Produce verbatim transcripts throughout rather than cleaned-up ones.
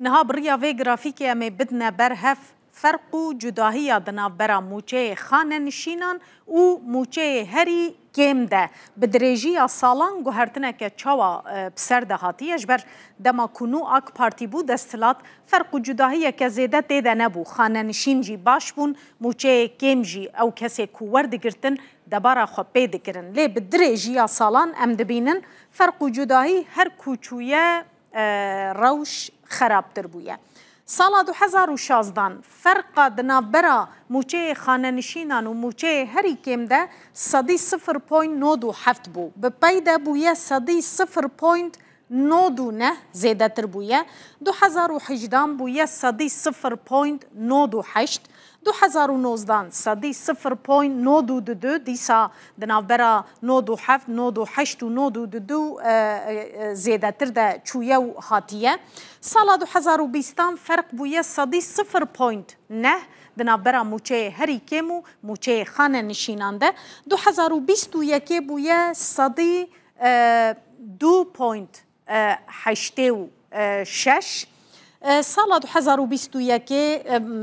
Niha bi riya vê grafîkê em ê bidine ber hev ferq û cudahiya di navbera mûçeyê xanenişînan û mûçeyê herî kêm de. Bi dirêjiya salan guhertineke çawa, e, bi ser de hatiye? Ji ber dema ku nû AK Partî bû desthilat, ferq û cudahiyeke zêde tê de nebû. Xanenişîn jî baş bûn, mûçeyê kêm jî ew kesê ku werdigirtin debara xwe pê dikirin. Lê bi dirêjiya salan em dibînin ferq û cudahî her ku çûye, e, rewş xerabtir bûye. Sala du hezar û şazdan ferqa di navbera mûçeyê xanenişînan û mûçeyê herî kêm de sedî sifir point nod û heft bû. Bi pey de bûye sedî sifir point nod û neh zêdetir bûye. Du hezar û hejdan bûye sedî sifir point nod û heşt. Du hezar û nozdan sedî sifir point nod û du, dîsa di navbera nod û heft, nod û heşt û nod û du, e, e, e, zêdetir de çûye û hatiye. Sala du hezar û bîstan ferq bûye sedî sifir point neh di navbera mûçeyê herî kêm û mûçeyê xanenişînan de. Du hezar û bîst û yekê bûye sedî, e, du point, e, heştê û şeş. E, sala du hezar û bîst û yekê,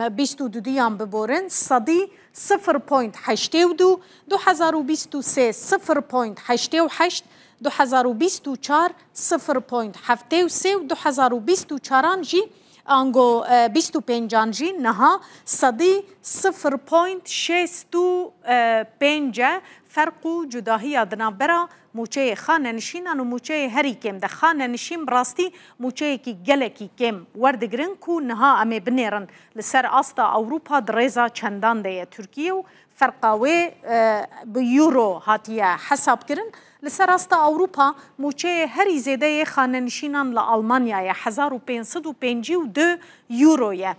e, bîst û duduyan biborin, sedî sifir point heştê û du, du hezar û bîst û sê sifir point heştê û heşt, du hezar û bîst û çar sifir point heftê û sê û du hezar û bîst û çaran jî ango, e, bîst û pêncan jî niha sedî sifir point şêst û pênc e. Ferq û cudahiya di navbera mûçeyê xanenişînan û mûçeyê herî kêm de. Xanenişîn bi rastî mûçeyekî gelekî kêm werdigirin ku niha em ê binêrin li ser asta Ewropa di rêza çendan de ye Tirkiye û ferqa wê, e, bi euro hatiye hesabkirin. Li ser asta Ewropa mûçeyê herî zêde yê xanenişînan li Almanya ye, hezar û pênc sed û pêncî û du euro ye.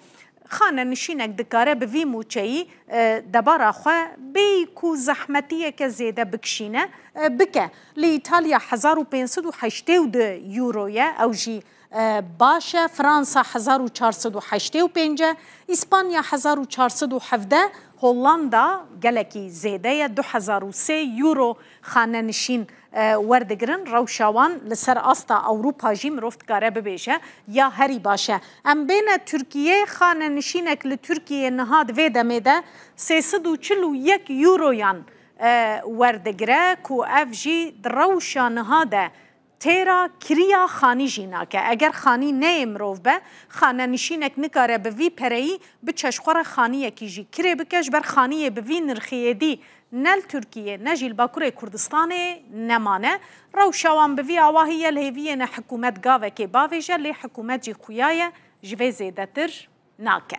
Xanenişînek dikare bi vî mûçeyî, e, debara xwe bêyî ku zehmetiyeke zêde bikişîne, e, bike. Li Îtalya hezar û pênc sed û heştê û du euro ye, ew jî, e, baş e. Fransa hezar û çar sed û heştê û pênc e, Îspanya hezar û çar sed û hevdeh, Hollanda gelekî zêde ye, du hezar û sê euro xanenişîn, e, werdigirin. Rewşa wan li ser asta Ewropa jî mirov dikare bibêje ya herî baş e. Em bêne Tirkiyê, xanenişînek li Tirkiyê niha di vê demê de sê sed û çil û yek euroyan, e, werdigire ku ev jî di rewşa niha de têra kiriya xanî jî nake. Eger xanî neyê mirov be, xanenişînek nikare bi vî pereyî biçe ji xwe re xaniyekî jî kirê bike, ji ber xaniyê bi vî nirxî êdî ne li Tirkiyê ne jî li Bakurê Kurdistanê nemane. Rewşa wan bi vî awahî ye, li hêviyê ne hikûmet gavekê bavêje, lê hikûmet jî xuya ye, ji vê zêdetir nake.